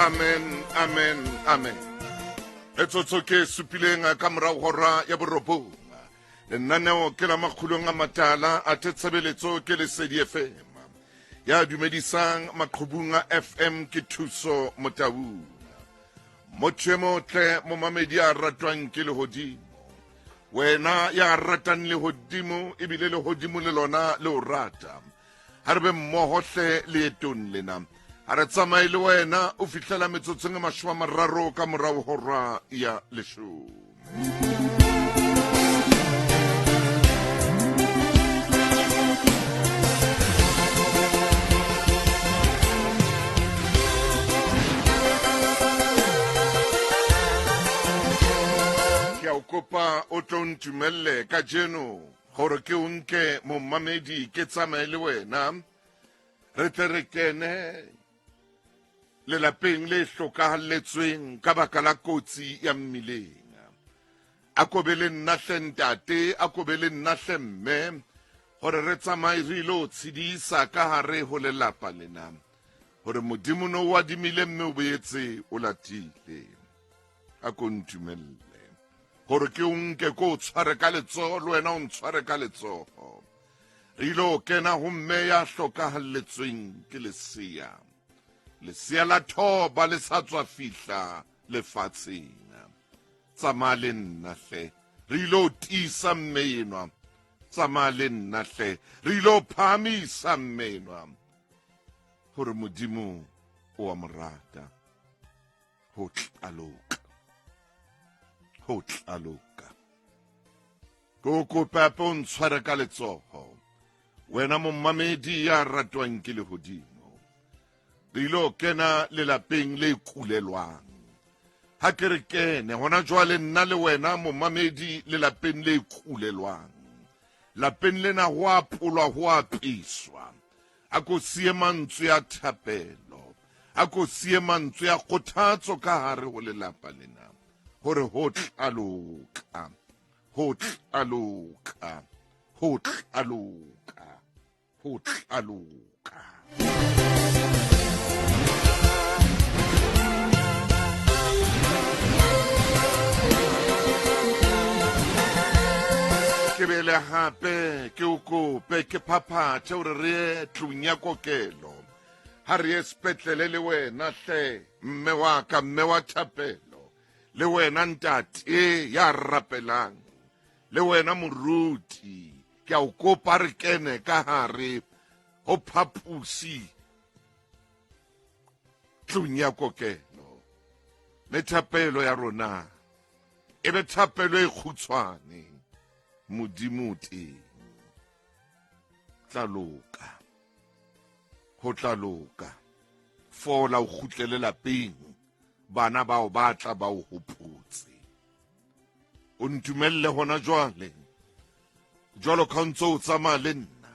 Amen, amen, amen. Metsotso ke supileng ka morago hora ya borobong. Lenaneo ke la makgulong a matala a the tshebeletso ke Lesedi FM. Ya dumedisang maqhubung a FM ke Thuso Motaung. Motho e motle momamedi a ratwang ke lehodimo. Wena ya ratang lehodimo ebile lehodimo le lona le o rata. Ha re be mmoho hle leetong lena. Ha re tsamaye le wena o fihlela metsotsong e 30 ka morao hora ya leshome. Ke a o kopa o tlo ntumelle kajeno gore ke o nke momamedi ke tsamaye le wena re tle re kene lelapeng le hlokahalletsweng ka baka la kotsi ya mmileng. A ko be le nna hle ntate, a ko be le nna hle mme, gore re tsamaye re ile o tshedisa ka hare ho lelapa lena, gore Modimo no o adimile mme o boetse o latile. A ko ntumelle gore ke o nke ko o tshware ka letsoho le wena o ntshware ka letsoho. Re ile o kena ho mme ya hlokahalletsweng ke lesea. Lesea la thoba le sa tswa fihla lefatsheng. Tsamaya le nna hle. Re ile o tiisa mme enwa. Tsamaya le nna hle. Re ile o phahamisa mme enwa. Hore Modimo o a mo rata. Ho tla loka. Ho tla loka. Ke o kope hape o ntshware ka letsoho. Wena momamedi ya ratwang ke lehodimo. Re ile o kena lelapeng le kulelwang. Ha ke re kene hona jwale nna le wena momamedi lelapeng le kulelwang. Lapeng lena ho a polwa ho a peswa. A ko siye mantswe a thapelo. A ko siye mantswe a kgothatso ka hare ho lelapa lena. Hore ho tla loka. Ho tla loka. Ho tla loka. Ho tla loka. Ke bele hape ke o kope ke phaphathe hore re ye tlung ya kokelo. Ha re ye sepetlele le wena hle mme wa ka mme wa thapelo le wena ntate ya rapelang le wena moruti ke a o kopa re kene ka hare ho phaposi tlung ya kokelo le thapelo ya rona e be thapelo e kgutshwane modimo o teng tla loka ho tla loka fola o kgutlele lapeng bana bao ba tla ba o hopotse o ntumelle hona jwale jwalo ka ntse o tsamaya le nna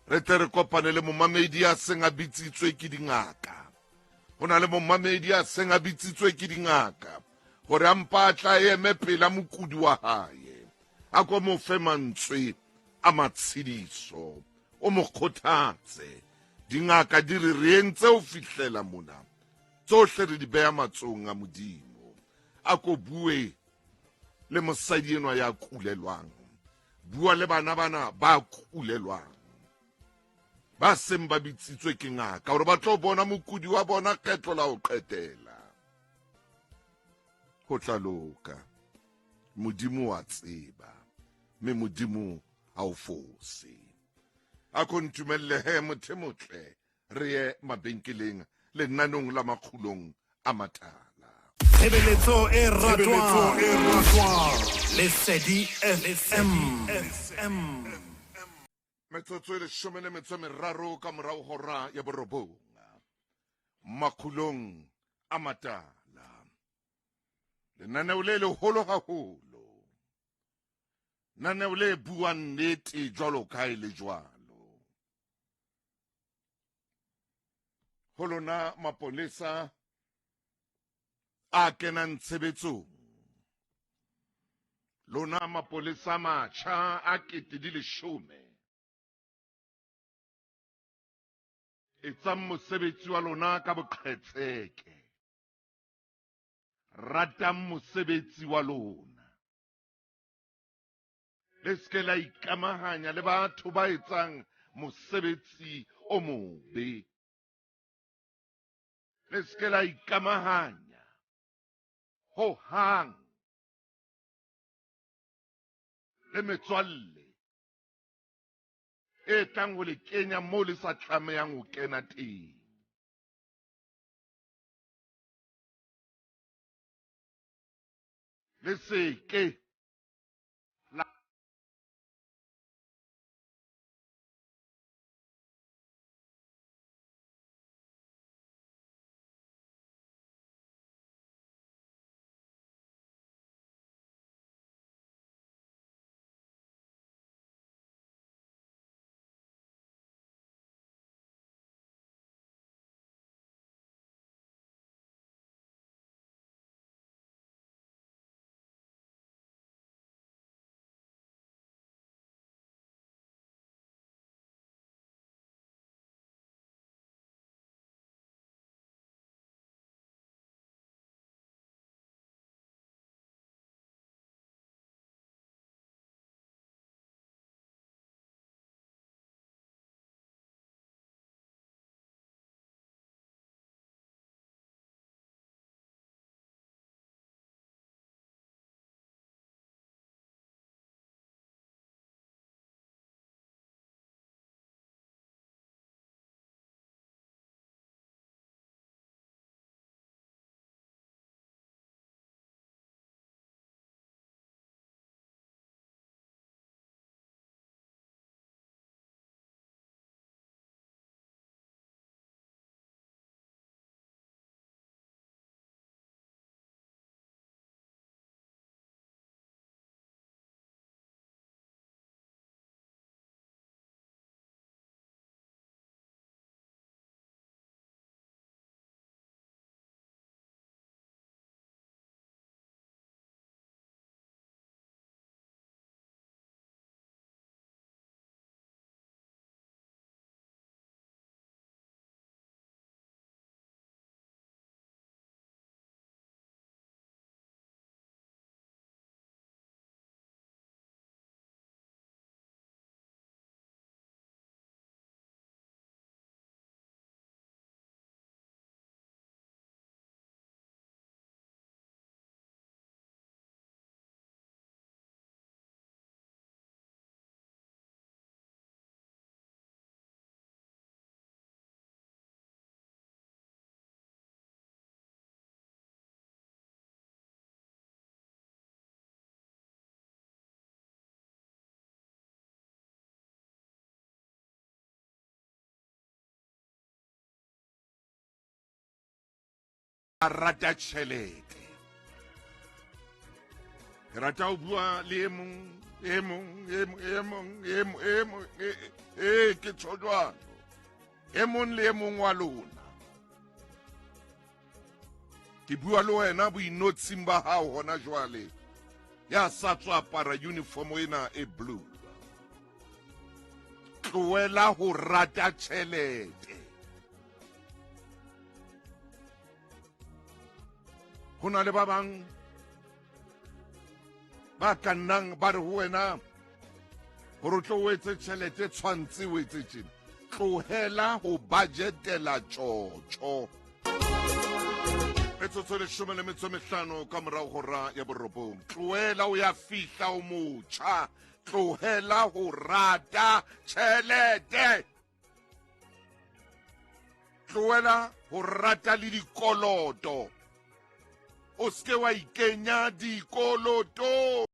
re tle re kopane le momamedi a seng a bitsitswe ke dingaka ho na le momamedi a seng a bitsitswe ke dingaka gore a mpa a tla eme pela mokudi wa hae a ko mo fe mantswe a matshediso o mo kgothatse dingaka di re re entse ho fihlela mona tsohle re di beha matsong a modimo a ko bue le mosadi enwa ya kulelwang bua le bana bana ba kulelwang ba seng ba bitsitswe ke ngaka gore ba tlo bona mokudi wa bona kgetlo la ho qetela ho tla loka modimo wa tseba mme modimo ha o fose a ko ntumelle he motho motle re ye mabenkeleng lenanong la makgulong a matala Tshebeletso e ratwang Lesedi FM. Metsotso e leshome le metso e meraro ka morao hora ya borobong makgulong a matala lenaneo le leholo haholo naneo le buang nnete jwalo ka e le jwalo ho lona mapolesa a kenang tshebetsong lona mapolesa matjha a 2010 etsang mosebetsi wa lona ka boqhetseke. Ratang mosebetsi wa lona. Le se ke la ikamahanya le batho ba etsang mosebetsi o mobe. Le se ke la ikamahanya ho hang le metswalle e tlang ho le kenya moo le sa tlamehang ho kena teng. Le se ke la rata tjhelete. Ke rata ho bua le e mong, e mong, e mong, e mong, e mong, e mong, e ke tjho jwalo. E mong le e mong wa lona. Ke bua le wena boinotshing ba hao hona jwale. Ya sa tswa apara uniform ena e blue. Tlohela ho rata tjhelete. Ho na le ba bang ba ka nnang ba re ho wena hore o tlo o etse tjhelete tshwantse o etse tjena. Tlohela ho budgetela tjotjo. Metsotso e leshome le metso e mehlano ka morao hora ya borobong. Tlohela o ya fihla o motjha. Tlohela ho rata tjhelete. Tlohela ho rata le dikoloto. O se ke wa ikenya dikolotong.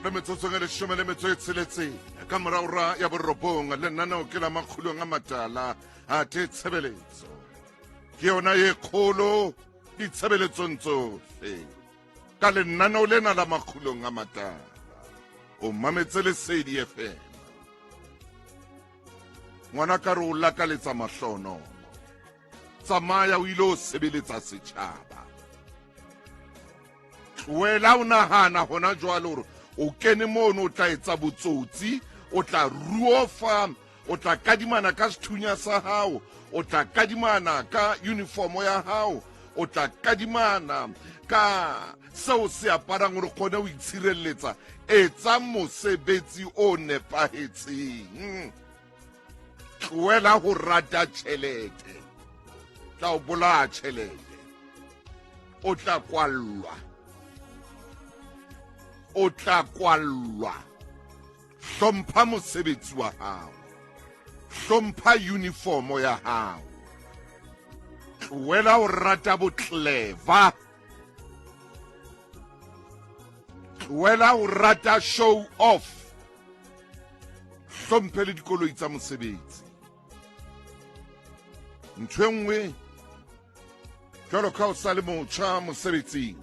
Le metsotsong e leshome le metso e tsheletseng ka mora ura ya borobong, lenaneo ke la Makgulong a Matala. Athe tshebeletso ke yona ye kgolo ditshebeletsong tsohle. Ka lenaneo lena la Makgulong a Matala, o mametse Lesedi FM. Ngwana ka re o lakaletsa mahlonolo, tsamaya o ile o sebeletsa setjhaba. Tlohela o nahana hona jwale hore o kene mono o tla etsa botsotsi, o tla ruofa, o tla kadimana ka sethunya sa hao, o tla kadimana ka uniformo ya hao, o tla kadimana ka seo se aparang hore kgone ho itshireletsa. Etsa mosebetsi o nepahetseng. Tlohela ho rata tjhelete, tla o bolaya tjhelete. O tla kwallwa, o tla kwallwa. Hlompha mosebetsi wa hao, hlompha uniformo ya hao. Tlohela ho rata botleva, tlohela ho rata show off. Hlomphe le dikoloi tsa mosebetsi. Ntho e nngwe, jwalo ka o sa le motjha mosebetsing,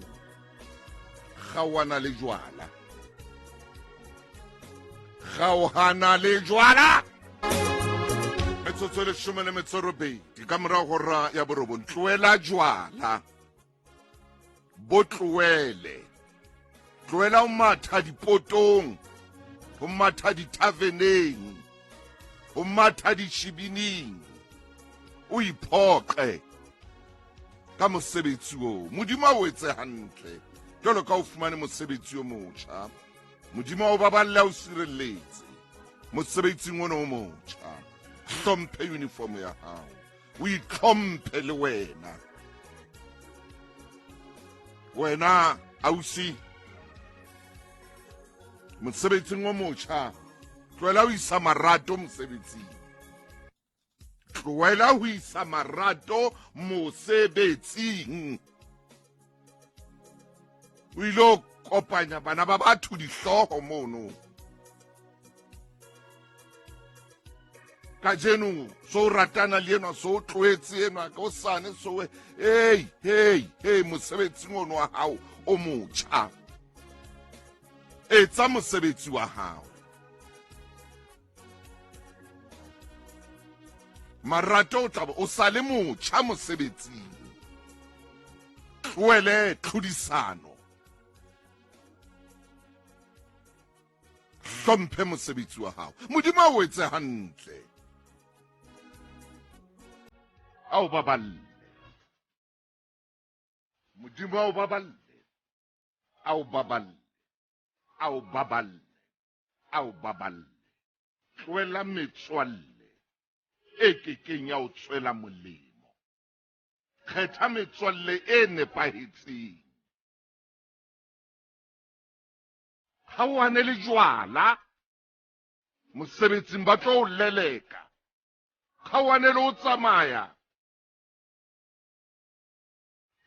kgaohana le jwala, kgaohana le jwala. Metsotso e leshome le metso robedi ka morago hora ya borobong. Tlohela jwala, bo tlohele. Tlohela ho matha dipotong, ho matha dithaveneng, ho matha ditjhibining, o iphoqe ka mosebetsi oo. Modimo a o etse hantle jwalo ka o fumane mosebetsi o motjha. Modimo a o baballe, a o sireletse mosebetsing ona o motjha. Hlomphe uniform ya hao, o itlhomphe le wena. Wena ausi mosebetsing o motjha, tlohela ho isa marato mosebetsing, tlohela ho isa marato mosebetsing. O ile o kopanya bana ba batho dihlooho mono. Kajeno so o ratana le enwa, so o tlohetse enwa, ka osane so hey hey hey. Mosebetsing ono wa hao o motjha, etsa mosebetsi wa hao. Marato o tla o sa le motjha mosebetsing. Tlohele tlhodisano, hlomphe mosebetsi wa hao. Modimo a o etse hantle, a o baballe. Modimo a o baballe, a o baballe, a o baballe, a o baballe. Tlohela metswalle e kekeng ya o tswela molemo, kgetha metswalle e nepahetseng. Ha o hane le jwala mosebetsing, ba tlo o leleka. Ha o hane le o tsamaya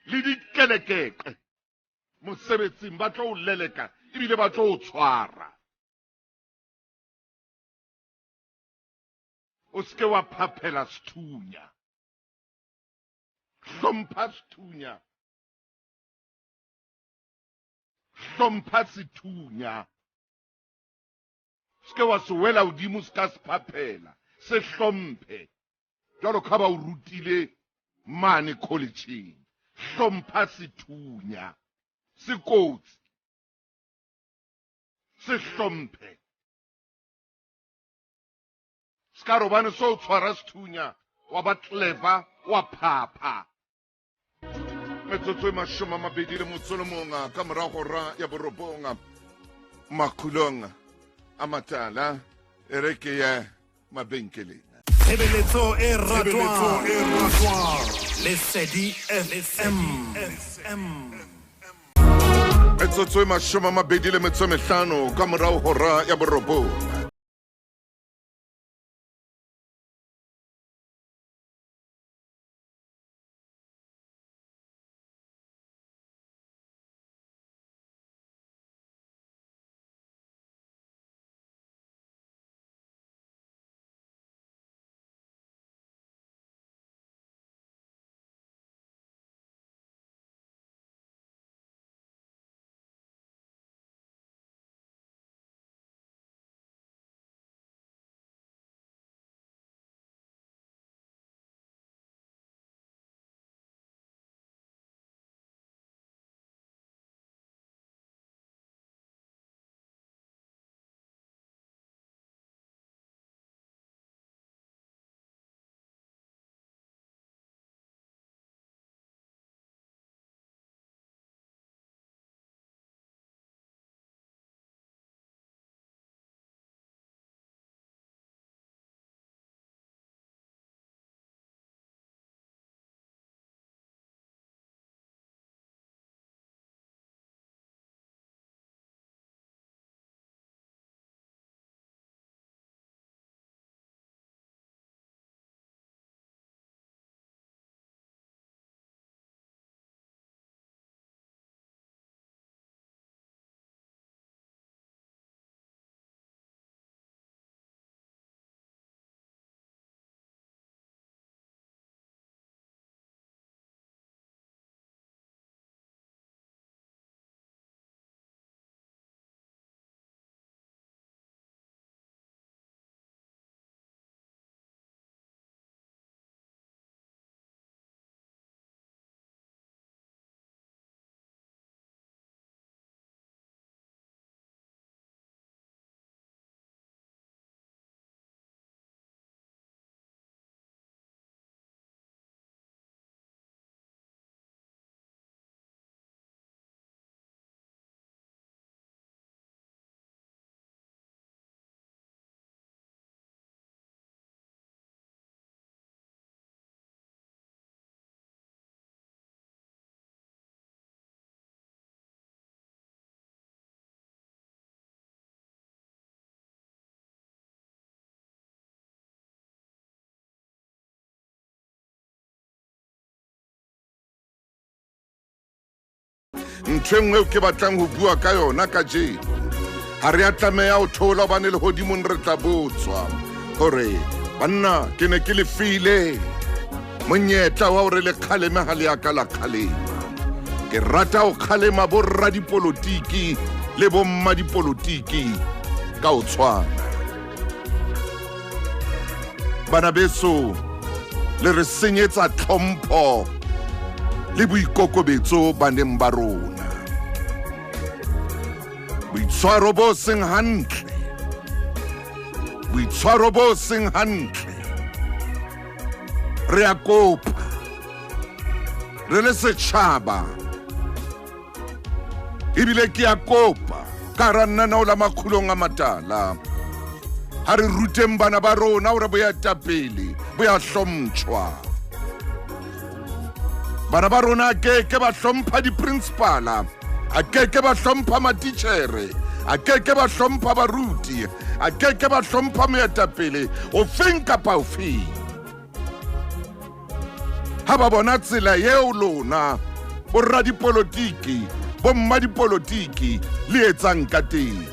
le dikelekeqe mosebetsing, ba tlo o leleka ebile ba tlo o tshwara. O seke wa phaphela sethunya, hlompha sethunya, hlompha sethunya. Se ke wa se wela hodimo, se ka se phaphela, se hlomphe jwalo ka ba o rutile mane collegeng. Hlompha sethunya, se kotsi, se hlomphe. Se ka robane se o tshwara sethunya wa ba clever wa phapha. Metsotso e 21 ka morago hora ya borobong, Makgulong a Matala. E re ke ye mabenkeleng. Tshebeletso e ratwang Lesedi FM. Metsotso e 25 ka morago hora ya borobong. Ntho e nngwe eo ke batlang ho bua ka yona kajeno, ha re a tlameha ho thola hobane lehodimong re tla botswa hore banna ke ne ke le file monyetla wa hore le kgaleme ha le ya ka la kgalema. Ke rata ho kgalema borradipolotiki le bommadipolotiki ka ho tshwana. Bana beso, le re senyetsa tlhompho le boikokobetso baneng ba rona. Boitshwaro bo seng hantle, boitshwaro bo seng hantle. Re a kopa re le setjhaba, ebile ke a kopa ka hara lenaneo la Makgulong a Matala, ha re ruteng bana ba rona hore boetapele bo ya hlomptjhwa. Bana ba rona a keke ba hlompha diprinsipala, a keke ba hlompha matitjhere, a keke ba hlompha baruti, a keke ba hlompha moetapele ofeng kapa ofeng. Ha ba bona tsela eo lona borradipolotiki, bommadipolotiki le etsang ka teng.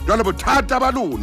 Jwale bothata ba lona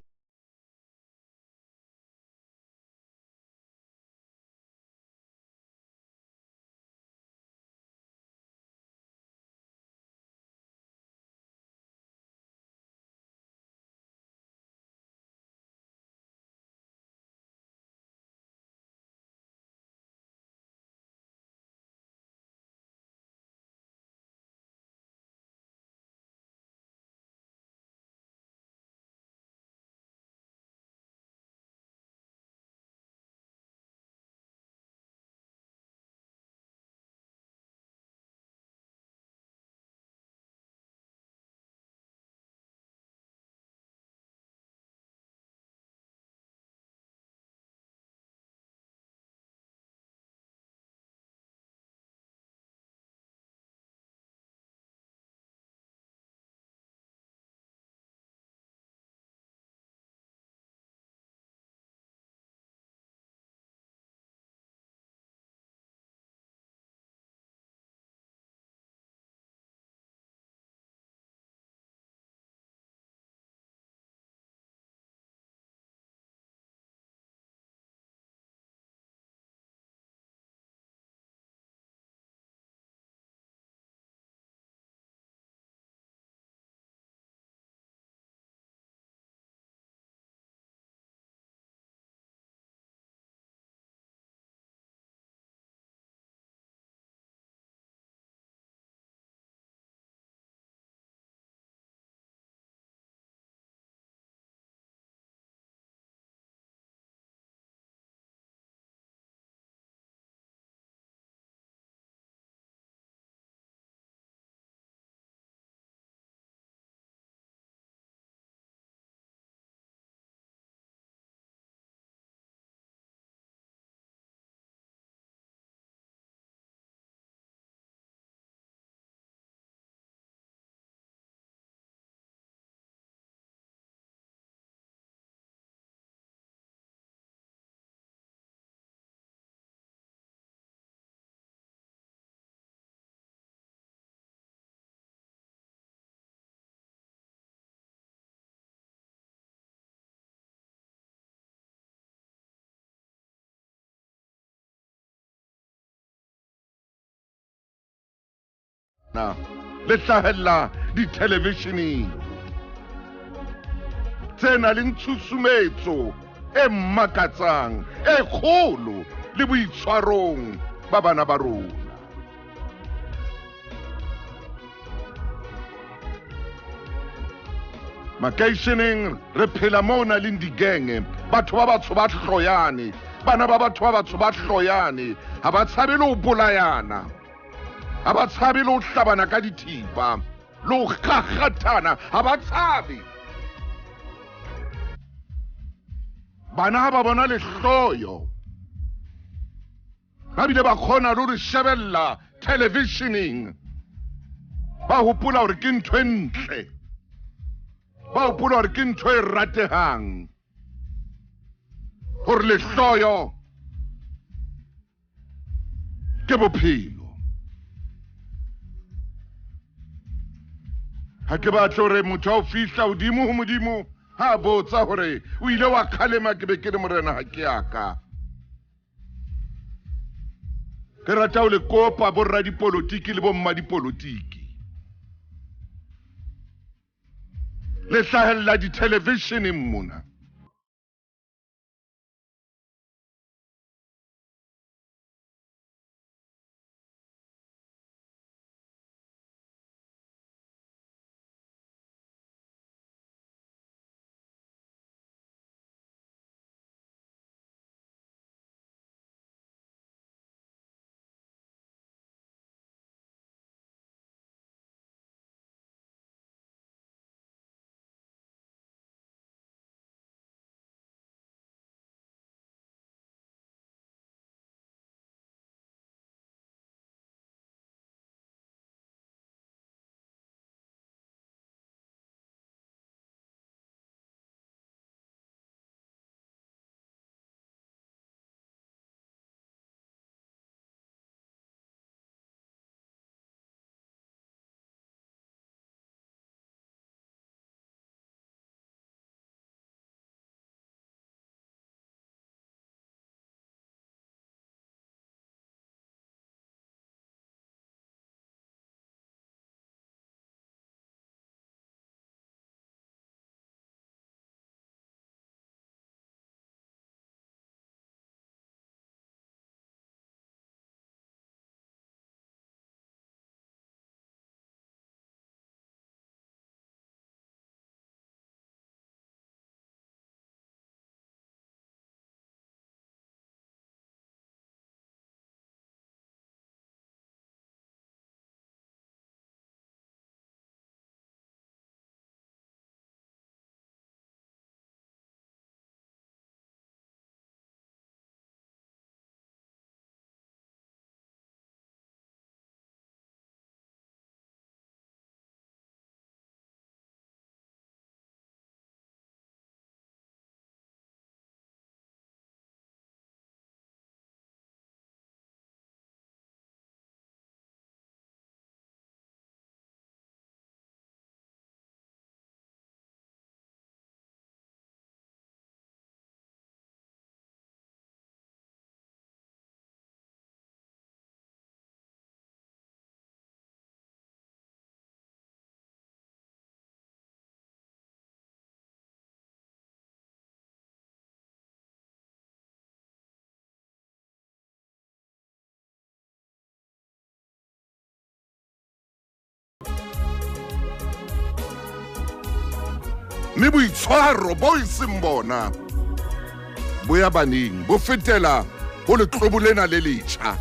na le hlahella dithelevisheneng tse nang le tshusumetso e makatsang e kgolo le boitshwarong ba bana ba rona. Makeisheneng re phela mo na leng digenge, batho ba batsho ba hloyane, bana ba batho ba batsho ba hloyane, ha ba tshabe le ho bolayana, ha ba tshabe le ho hlabana ka dithipa le ho kgakgathana, ha ba tshabe. Bana ha ba bona lehloyo ba bile ba kgona le ho re shebella televisioneng, ba hopola hore ke ntho e ntle, ba hopola hore ke ntho e ratehang, hore lehloyo ke bophelo. Ha ke batle hore motho a o fihla hodimo ho Modimo ha a botsa hore o ile wa kgalema ke be ke le morena ha ke a ka. Ke rata ho le kopa borradipolotiki le bommadipolotiki. Le hlahella dithelevisheneng mona. Mme boitshwaro bo e seng bona bo ya baneng bo fetela ho letlobo lena le letjha.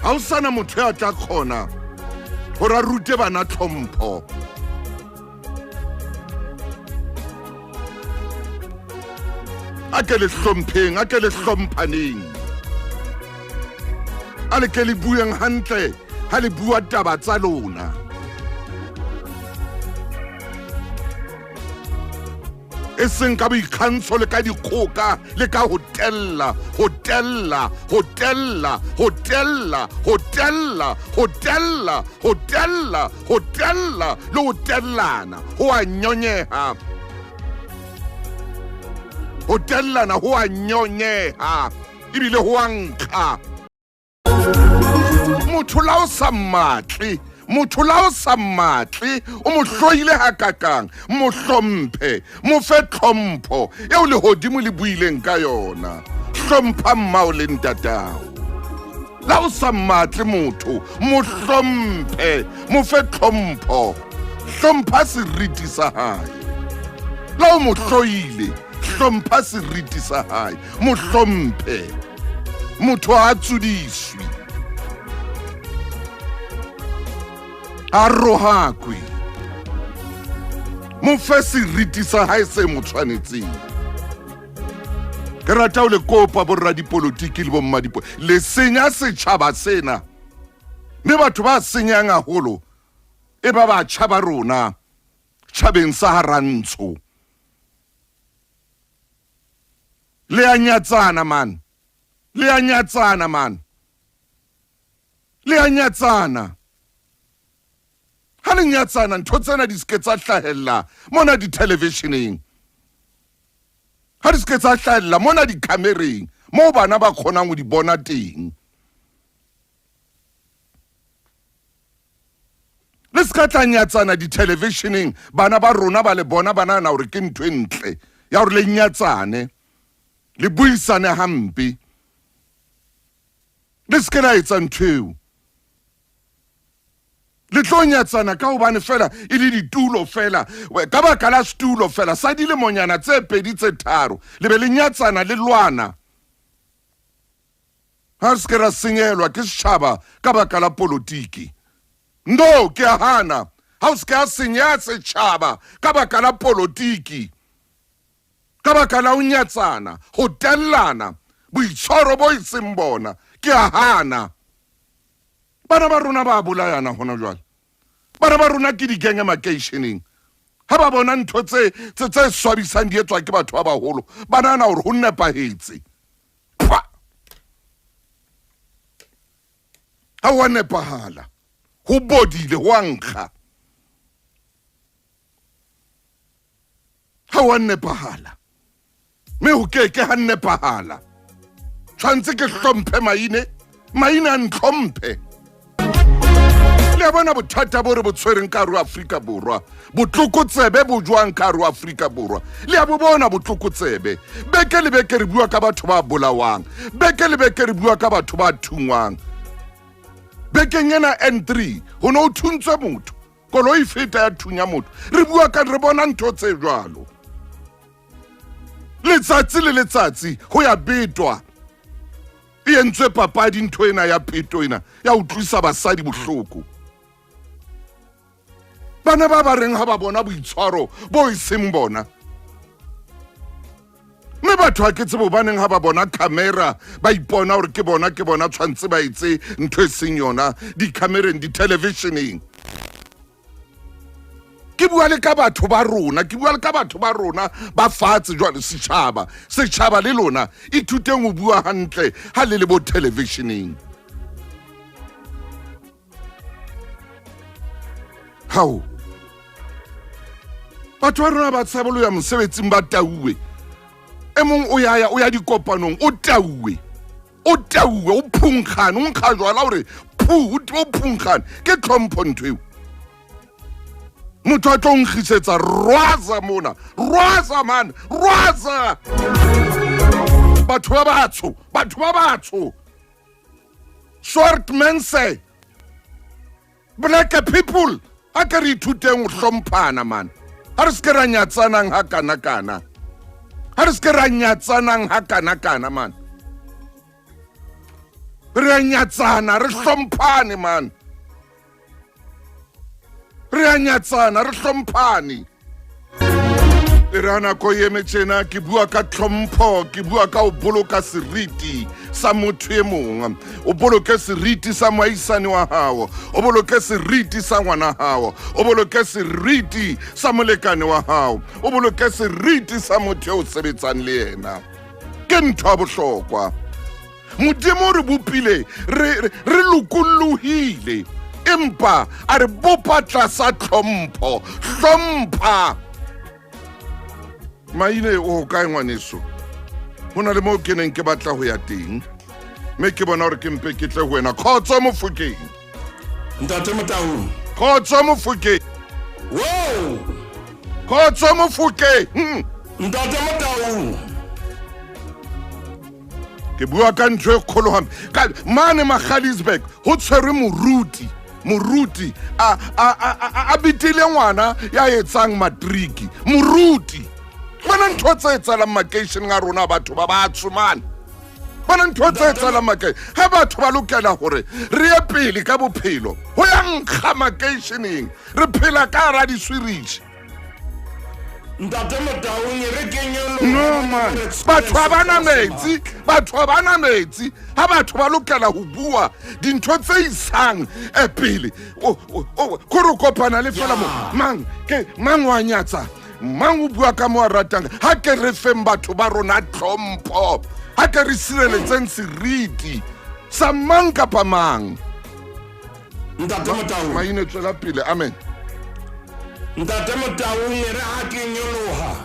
Ha ho sana motho ya tla kgona hore a rute bana tlhompho. A ke le hlompheng, a ke le hlomphaneng. A le ke le bueng hantle ha le bua taba tsa lona. E seng ka boikgantsho le ka dikgoka le ka ho tella, ho tella, ho tella, ho tella, ho tella, ho tella, ho tella, ho tella le ho tellana. Ho a nyonyeha. Ho tellana ho a nyonyeha ebile ho a nkga. Motho la o sa mmatle, motho la o sa mmatle, o mo hloile hakakang, mo hlomphe, mo fe tlhompho eo lehodimo le buileng ka yona. Hlompha mmao le ntatao. La o sa mmatle motho, mo hlomphe, mo fe tlhompho. Hlompha seriti sa hae. La o mo hloile, hlompha seriti sa hae, mo hlomphe. Motho ha a tsodiswe, a rohakwe. Mo fe seriti sa hae se mo tshwanetseng. Ke rata ho le kopa borradipolotiki le bommadipo, le senya setjhaba sena, mme batho ba senyang haholo e ba batjha ba rona tjhabeng sa Harantsho. Le a nyatsana man, le a nyatsana man, le a nyatsana. Ha Ha le nyatsana ntho tsena di seke tsa hlahella mona dithelevisheneng. Ha di seke tsa hlahella mona dikhamereng moo bana ba kgonang ho di bona teng. Le se ka tla nyatsana dithelevisheneng bana ba rona ba le bona ba nahana hore ke ntho e ntle ya hore le nyatsane le buisane hampe. Le se ke la etsa ntho eo. Le tlo nyatsana ka hobane fela e le ditulo fela, ka baka la setulo fela sa dilemonyana tse pedi tse tharo, le be le nyatsana le lwana. Ha re se ke ra senyehelwa ke setjhaba ka baka la polotiki. No, ke a hana. Ha o se ke a senyeha setjhaba ka baka la polotiki, ka baka la ho nyatsana, ho tellana, boitshwaro bo e seng bona. Ke a hana. Bana ba rona ba bolayana hona jwale. Bana ba rona ke digenge makeisheneng. Ha ba bona ntho tse tse tse swabisang di etswa ke batho ba baholo, ba nahana hore ho nepahetse. Pha! Ha ho a nepahala. Ho bodile, ho a nkga. Ha ho a nepahala. Mme ho ke ke ha nepahala. Tshwantse ke hlomphe maine, maine a ntlhomphe. Le a bona bothata bo re bo tshwereng ka hare ho Afrika Borwa, botlokotsebe bo jwang ka hare ho Afrika Borwa. Le a bo bona botlokotsebe. Beke le beke re bua ka batho ba bolawang, beke le beke re bua ka batho ba thungwang. Bekeng ena N3 ho ne ho thuntswe motho, koloi feta ya thunya motho. Re bua ka re bona ntho tse jwalo. Letsatsi le letsatsi ho ya betwa. E entswe papadi ntho ena ya peto ena ya utlwisa basadi bohloko. Bana ba ba reng ha ba bona boitshwaro bo e seng bona. Mme batho ha ke tsebe hobaneng ha ba bona camera ba ipona hore ke bona ke bona tshwantse ba etse ntho e seng yona dikhamereng dithelevisheneng. Ke bua le ka batho ba rona, ke bua le ka batho ba rona ba fatshe jwale setjhaba, setjhaba le lona ithuteng ho bua hantle ha le le bo televisioneng. Hao. Batho ba rona ba tshaba lo ya mosebetsing ba tauwe. E mong o ya ya o ya dikopanong o tauwe. O tauwe o phunkgane o nkga jwala hore phu o phunkgane ke tlhompho ntho eo. Motho a tlo nkgisetsa rwaza mona, rwaza man, rwaza. Batho ba batsho, batho ba batsho. Swart mense. Black people, a ke re ithuteng ho hlomphana man. Ha re se ke ra nyatsanang ha kana kana. Ha re se ke ra nyatsanang ha kana kana man. Re a nyatsana, re hlomphane man. Re a nyatsana, re hlomphane. E re ha nako e eme tjena ke bua ka tlhompho, ke bua ka ho boloka seriti sa motho e mong. O boloke seriti sa moahisani wa hao, o boloke seriti sa ngwana hao, o boloke seriti sa molekane wa hao, o boloke seriti sa motho eo o sebetsang le yena. Ke ntho ya bohlokwa. Modimo o re bopile re re lokollohile, empa a re bopa tlasa tlhompho. Hlompha. Maine o kae ngwaneso? Ho na le moo ke neng ke batla ho ya teng, mme ke bona hore ke mpe ke tle ho wena. Khotso Mofokeng. Ntate Motaung. Khotso Mofokeng. Wow. Khotso Mofokeng. Ntate Motaung. Ke bua ka ntho e kgolo hampe. Ka mane Magaliesburg ho tshwerwe moruti, moruti a a a a bitile ngwana ya etsang matriki. Moruti. Bona ntho tse etsahalang makeisheneng a rona batho ba batsho mane. Bona ntho tse etsahalang makeisheneng. Ha batho ba lokela hore re ye pele ka bophelo, ho ya nkga makeisheneng. Re phela ka hara diswiritjhi. Ntate Motaung e re kenye No man, batho ha bana metsi, batho ha bana metsi. Ha batho ba lokela ho bua dintho tse isang eh, pele. Kore o kopana le fela mo mang ke mang wa nyatsa, mang o bua ka mo a ratang. Ha ke re feng batho ba rona tlhompho, ha ke re sireletseng seriti sa mang kapa mang. Ntate Motaung. Maine tswela pele, amen. Ntate Motaung, e re ha ke nyoloha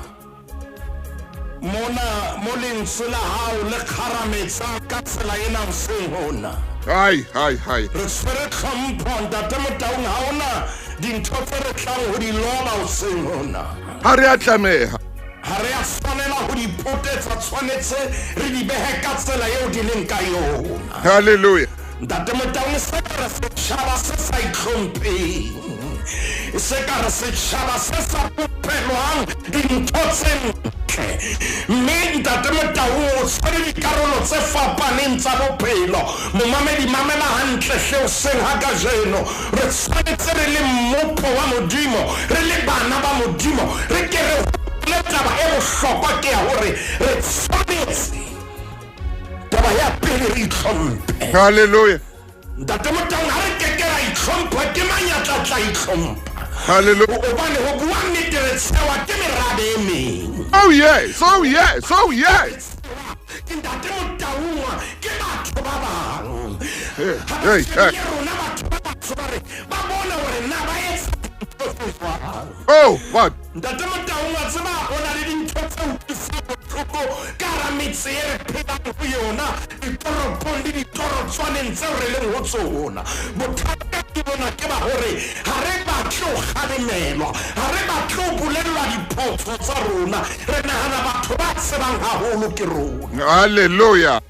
mona mo lentswe la hao le kgarametsang ka tsela ena hoseng hona. Hai, hai, hai. Re tshwere tlhompho, Ntate Motaung, ha hona dintho tse re tlang ho di loba hoseng hona. Ha re a tlameha. Ha re a tshwanela ho di potetsa, tshwanetse re di behe ka tsela eo di leng ka yona. Hallelujah. Ntate Motaung, se ka re setjhaba se sa itlhompheng, se ka re setjhaba se sa bopelwang dintho tse ntle. Mme Ntate Motaung, o tshwere dikarolo tse fapaneng tsa bophelo. Momamedi, mamela hantle hle hoseng ha kajeno. Re tshwanetse re le mmopo wa Modimo, re le bana ba Modimo, re ke re hopole taba e bohlokwa ke ya hore re tshwanetse taba ya pele re itlhomphe. Hallelujah. Ntate Motaung, ha re keke ra itlhompha, ke mang ya tla tla itlhompha? Hallelujah. Hobane ho bua nnete re tshewa ke merabe e meng. Oh yes, oh yes, oh yes. Ke Ntate Motaung, ke batho ba bang. Hey, Ha ba hey, hey. shebile rona batho ba batsho ba re ba bone hore na ba etsa dintho tse jwang. Oh, what? Ntate Motaung, wa tseba ho na le dintho tse utlwisang bohloko ka hara metse e re phelang ho yona, ditoropong le ditorotswaneng tseo re leng ho tsona. Bothata ke bona ke ba hore ha re batle ho kgalemelwa, ha re batle ho bolellwa diphoso tsa rona. Re nahana batho ba tsebang haholo ke rona. Hallelujah.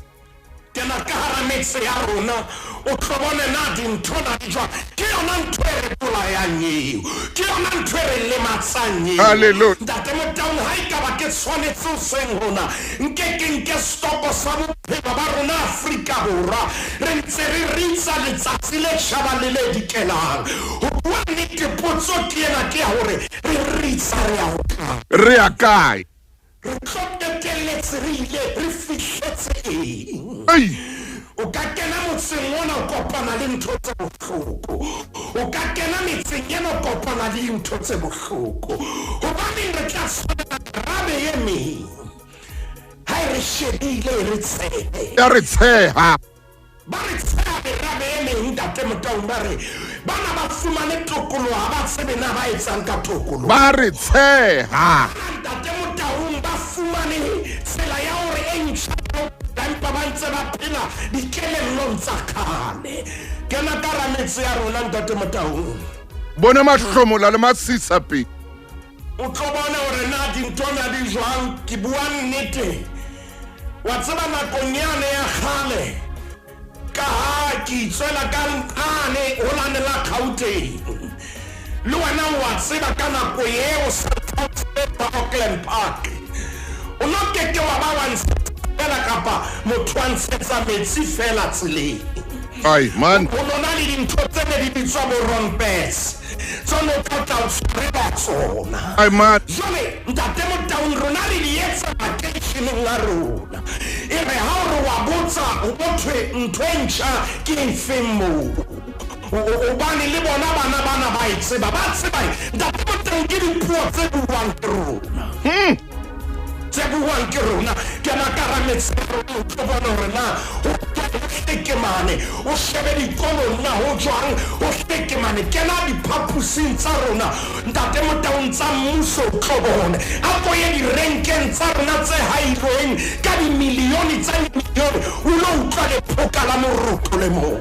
Kena ka hara metse ya rona, o tlo bone na dintho na di jwang. Ke yona ntho e re bolayang eo, ke yona ntho e re lematsang eo. Hallelujah. Ntate Motaung, ha ekaba ke tshwanetse hoseng hona, nke ke nke stoko sa bophelo ba rona Afrika Borwa, re ntse re ritsa letsatsi le tjhabang le le dikelang. Ho bua nnete, potso ke ena, ke ya hore re ritsa re ya hokae? Re ya kae? Re tlo qetelletse re ile re fihletse eng? Ei. O ka kena motseng ona o kopana le ntho tse bohloko. O ka kena metseng ena o kopana le dintho tse bohloko. Hobaneng re tla tshwanela merabe e meng ha e re shebile e re tshehe? Ya re tsheha. Ba re tsheha merabe e meng, Ntate Motaung, ba re bana ba fumane tokoloho, ha ba tsebe na ba etsang ka tokoloho. Ba re tsheha. Ntate Motaung, ba fumane tsela ya hore e ntjha ya ho phela, empa ba ntse ba phela dikelellong tsa kgale. Kena ka hara metse ya rona, Ntate Motaung. Bona mahlomola le masisapelo. O tlo bona hore na dintho na di jwang. Ke bua nnete. Wa tseba nakong yane ya kgale, ka ha ke itswela ka nqane ho lane la Gauteng, le wena o a tseba ka nako eo sa Auckland Park, o no keke wa ba wa ntshetsa fela kapa motho wa ntshetsa metsi fela tseleng. Ai, man. Ho no na le dintho tse ne di bitswa bo rompets, tsone o tla tla o tshwarela tsona. Ai, man. Jwale Ntate Motaung, rona re di etsa makeisheneng a rona. E re ha o re wa botsa, ho thwe ntho e ntjha ke efeng moo? Hobane le bona bana bana ba e tseba, ba tseba Ntate Motaung ke dipuo tse buuwang ke rona. Tse buuwang ke rona. Kena ka hara metse ya rona, o tlo bona hore na ho hlekemane, o shebe dikolong na ho jwang, ho hlekemane. Kena diphapusing tsa rona, Ntate Motaung, tsa mmuso, o tlo bone. A ko ye direnkeng tsa rona tse hailweng ka dimilione tsa dimilione, o lo utlwa lephoka la moroto le mong.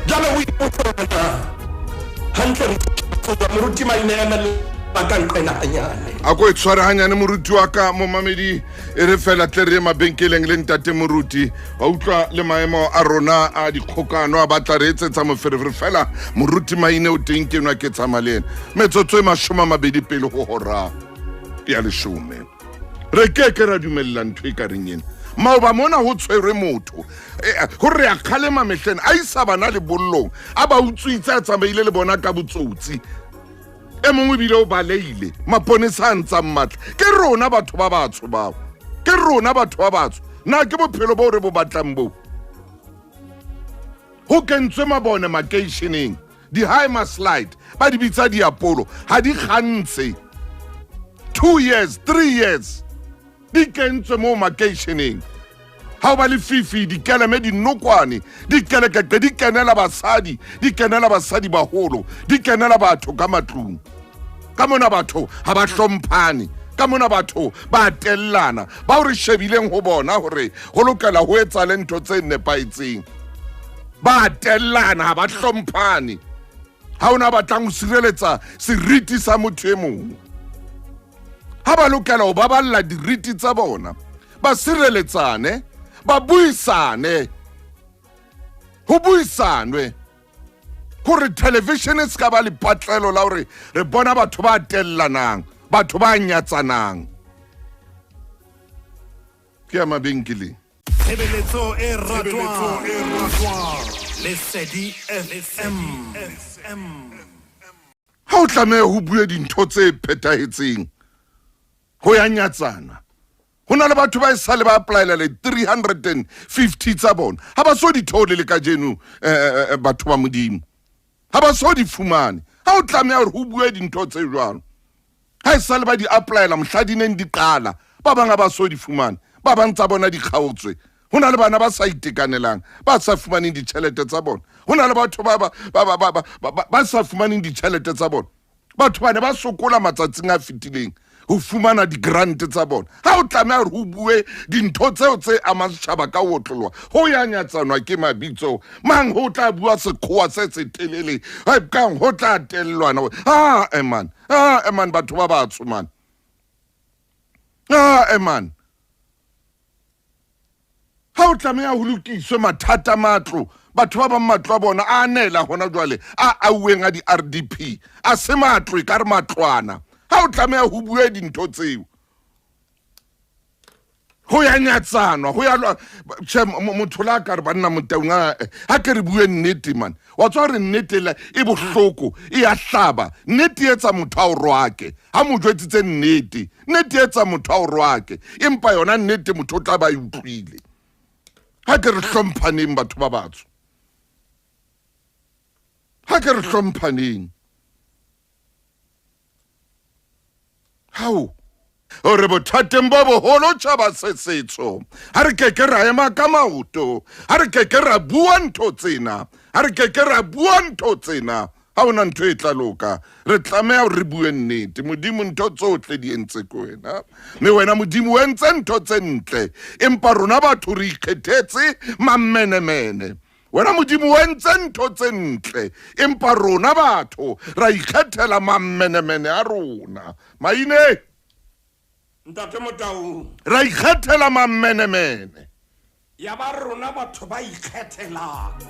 Jwale o ipotse hore na hantle re tswa moruti Maine emella ka nqena hanyane. A ko e tshware hanyane moruti wa ka, momamedi, e re fela tle re ye mabenkeleng le ntate moruti. Wa utlwa le maemo a rona a dikgokano a batla re etsetsa moferefere fela moruti Maine o teng ke nwa ke tsamaya le ena. Metsotso e 20 pele ho hora ya 10. Re keke ra dumella ntho e ka reng ena. Maoba mona ho tshwerwe motho. Ho re a kgalema mehleng, a isa bana lebollong, a ba utswitse, a tsamaile le bona ka botsotsi. E mongwe ebile o baleile, maponesa a ntsang matla. Ke rona batho ba batsho bao. Ke rona batho ba batsho. Na ke bophelo bo re bo batlang bo? Ho kentswe mabone makeisheneng, di-high slide, ba di bitsa diapolo, ha di kgantshe. 2 years, 3 years, di kentswe moo makeisheneng. Ha o ba lefifi, dikeleme, dinokwane, dikelekeqe di kenela basadi, di kenela basadi baholo, di kenela batho ka matlung. Ka mona batho ha ba hlomphane, ka mona batho ba tellana, bao re shebileng ho bona hore ho lokela ho etsahale ntho tse nepahetseng. Ba tellana, ha ba hlomphane. Ha ona batlang ho sireletsa seriti sa motho e mong. Ha ba lokela ho baballa diriti tsa bona, ba sireletsane, ba buisane, ho buisanwe hore television e se ka ba lepatlelo la hore re bona batho ba tellanang, batho ba nyatsanang. Ke ya mabenkeleng. Tshebeletso e ratwang Lesedi FM. Ha o tlameha ho bue dintho tse phethahetseng ho ya nyatsana. Ho na le batho ba esale ba applyela le 350 tsa bona, ha ba so di thole le kajeno. Batho ba Modimo ha ba so di fumane. Ha o tlameha hore ho bue dintho tse jwalo, ha esale ba di applyela mohla di neng di qala, ba bang ha ba so di fumane, ba bang tsa bona di kgaotswe. Ho na le bana ba sa itekanelang, ba sa fumaneng ditjhelete tsa bona. Ho na le batho ba ba ba ba ba ba ba sa fumaneng ditjhelete tsa bona. Batho ba ne ba sokola matsatsing a fetileng ho fumana di-grant tsa bona. Ha o tlameha hore ho bue dintho tseo tse amang setjhaba ka ho otloloha, ho ya nyatsanwa ke mabitso mang, ho tla bua sekgowa se setelele kang, ho tla tellwana. Ah eman, ah eman, batho ba batsho man, ah eman. Ha o tlameha ho lokiswe mathata matlo, batho ba bang matlo a bona a anela hona jwale a auweng a di-RDP, a se matlo, e ka re matlwana. Ha o tlameha ho bue dintho tseo, ho ya nyatsanwa, ho ya tjhe. Motho la ka re banna Motaung, ha ke re bue nnete man. Wa tswa re nnete le e bohloko, e ya hlaba. Nnete e etsa motho a o roake. Ha mo jwetsitse nnete, nnete e etsa motho a o roake, empa yona nnete motho o tla ba e utlwile. Ha ke re hlomphaneng batho ba batsho, ha ke re hlomphaneng. Hao hore bothateng bo boholo tjhaba se setsho, ha re keke ra ema ka maoto, ha re keke ra bua ntho tsena, ha re keke ra bua ntho tsena, ha hona ntho e tla loka. Re tlameha hore re bue nnete. Modimo, ntho tsohle di entse ke wena, mme wena Modimo o entse ntho tse ntle, empa rona batho re ikgethetse mammenemene. Wena Modimo o entse ntho tse ntle, empa rona batho ra ikgethela mammenemene a rona. Maine. Ntate Motaung. Ra ikgethela mammenemene. Ya ba rona batho ba ikgethelang.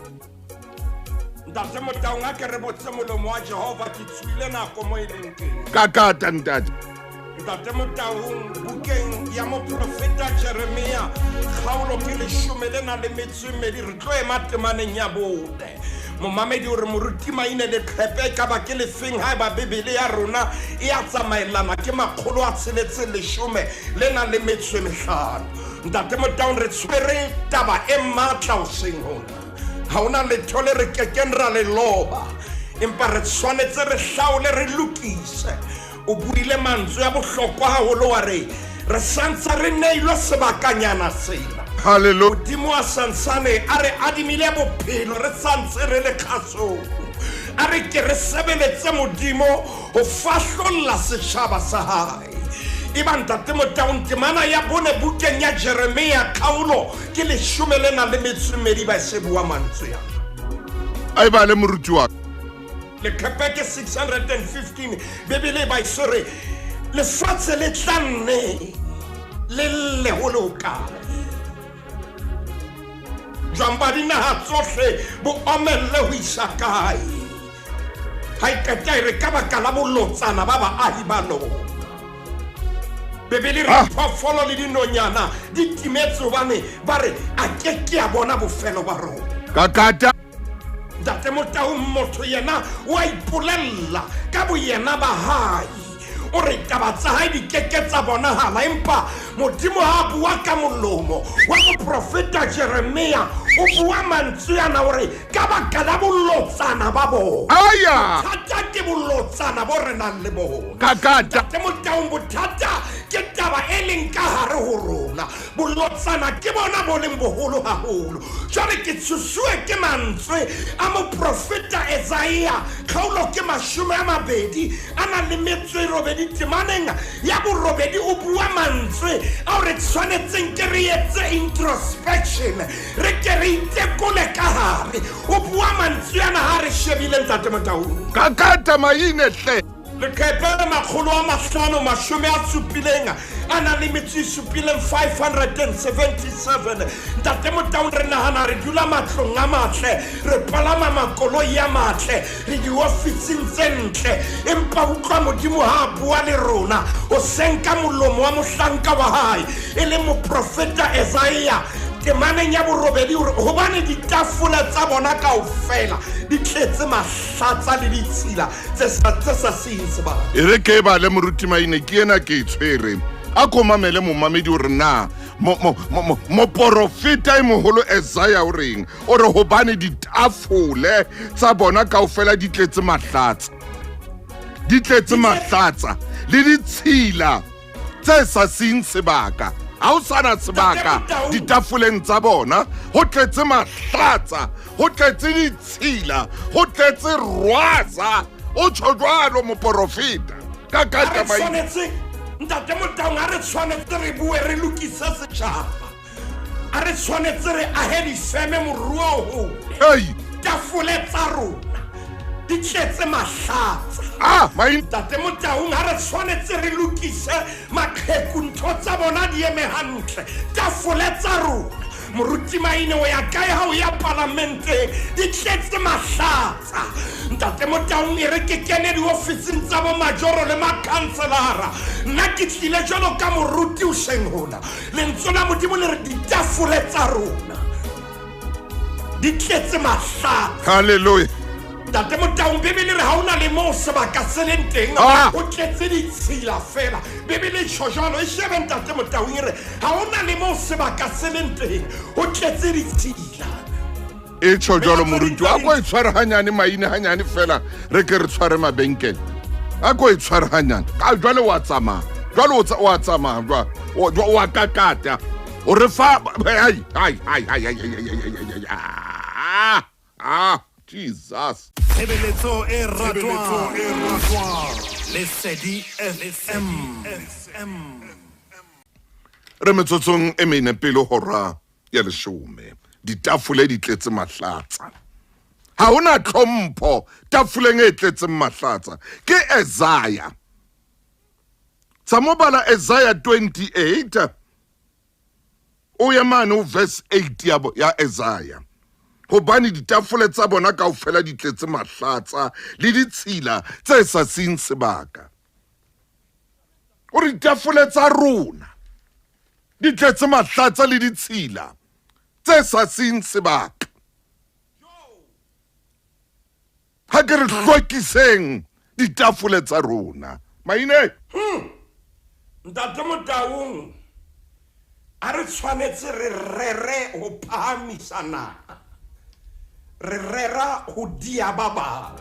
Ntate Motaung, a ke re botse molomo wa Jehova, ke tswile nako mo e leng teng. Kakata ntate. Ntate Motaung, bukeng ya moprofeta Jeremia, kgaolo ke leshome le na le metso e mmedi, re tlo ema temaneng ya bone. Momamedi o re moruti Maine leqhepe e ka ba ke lefeng ha eba Bibele ya rona e a tsamaellana ke 610 le nang le metso e mehlano. Ntate Motaung, re tshwere taba e matla hoseng hona. Ha hona letho le re kekeng ra le loba, empa re tshwanetse re hlaole, re lokise. O buile mantswe a bohlokwa haholo, wa re re santse re neilwe sebakanyana sena. Hallelujah. Modimo a santsane a re adimile bophelo, re santse re le kgasong. A re ke re sebeletse Modimo ho fahlolla setjhaba sa hae. Eba Ntate Motaung, temana ya bone bukeng ya Jeremia, kgaolo ke leshome le nang le metso e mmedi, ba se bua mantswe ana. A e bale moruti wa ka. Leqephe ke 615. Bibele e ba e re lefatshe le tla nne le lle ho le hokae? Jwang ba dinaha tsohle bo omelle ho isa kae? Ha e qeta e re ka baka la bolotsana ba baahi ba lona. Bibele re phoofolo le dinonyana di timetse hobane ba re a ke ke a bona bofelo ba rona. Kakata. Ntate Motaung, motho yena o a ipolella ka boyena ba hae, o re taba tsa hae di keke tsa bonahala, empa Modimo ha a bua ka molomo wa moprofeta Jeremia, o bua mantswe ana, o re ka baka la bolotsana ba bona. Aya. Bothata ke bolotsana bo re nang le bona. Kakata. Ntate Motaung, bothata ke taba taba e leng ka hare ho rona. Bolotsana ke bona bo leng boholo haholo. Jwale ke tshosuwe ke mantswe a moprofeta Esaia, kgaolo ke 28 a nang le metso e robedi, temaneng ya borobedi o bua mantswe ao re tshwanetseng ke re etse introspection, re ke re itekole ka hare. O bua mantswe ana ha re shebile Ntate Motaung. Kakata maine hle. Leqephe le 570 a nang le metso e supileng, 577. Ntate Motaung, re nahana re dula matlong a matle, re palama makoloi a matle, re diofising tse ntle, empa utlwa Modimo ha a bua le rona o senka molomo wa mohlanka wa hae e leng moprofeta Esaia, temaneng ya borobedi hore hobane ditafole tsa bona kaofela di tletse mahlatsa le ditshila tse sa seng sebaka. E re ke bale moruti Maine, ke ena ke e tshwere. A ko mamele momamedi hore na moporofeta e moholo Esaia o reng. O re hobane ditafole tsa bona kaofela di tletse mahlatsa, di tletse mahlatsa le ditshila tse sa seng sebaka. Ha o sana sebaka ditafoleng tsa bona, ho tletse mahlatsa, ho tletse ditshila, ho tletse rwasa. O tjho jwalo moporofeta. Ka ka taba e. Ntate Motaung, ha re tshwanetse re bue re lokise setjhaba, a re tshwanetse re ahe difeme moruo ho tafole tsa rona di tletse mahlatsa. Ntate Motaung, ha re tshwanetse re lokise maqheku, ntho tsa bona di eme hantle, tafole tsa rona. Moruti Maine, o ya kae ha o ya palamenteng? Di tletse mahlatsa. Ntate Motaung, e re ke kene diofising tsa bo majoro le makhanselara. Nna ke tlile jwalo ka moruti o seng hona. Lentswe la Modimo le re ditafole tsa rona di tletse mahlatsa. Hallelujah. Ntate Motaung, Bibele re ha ona le moo sebaka se leng teng, o tletse ditshila fela. Bibele e tjho jwalo, e shebe Ntate Motaung, e re ha ona le moo sebaka se leng teng, o tletse ditshila. E tjho jwalo moruti, a ko e tshware hanyane maine hanyane fela, re ke re tshware mabenkele. A ko e tshware hanyane. Ka jwale wa tsamaya. Jwale o tsamaya jwa wa kakata. O re fa ai ai ai ai ai ai. Ah, Jesus. Tshebeletso e ratwang. Lesedi FM. Re metsotsong e mene pele hora ya 10. Ditafole di tletse mahlatsa. Ha hona tlhompho tafoleng e tletseng mahlatsa. Ke Esaia. Tsa mo bala Esaia 28. O ye mane o verse 8 ya Esaia. Hobane ditafole tsa bona kaofela di tletse mahlatsa le ditshila tse sa seng sebaka. O re ditafole tsa rona di tletse mahlatsa le ditshila tse sa seng sebaka. Ha ke re hlwekiseng ditafole tsa rona. Maine. Ntate Motaung, a re tshwanetse re rere ho phahamisa naha, re rera ho dia ba bang.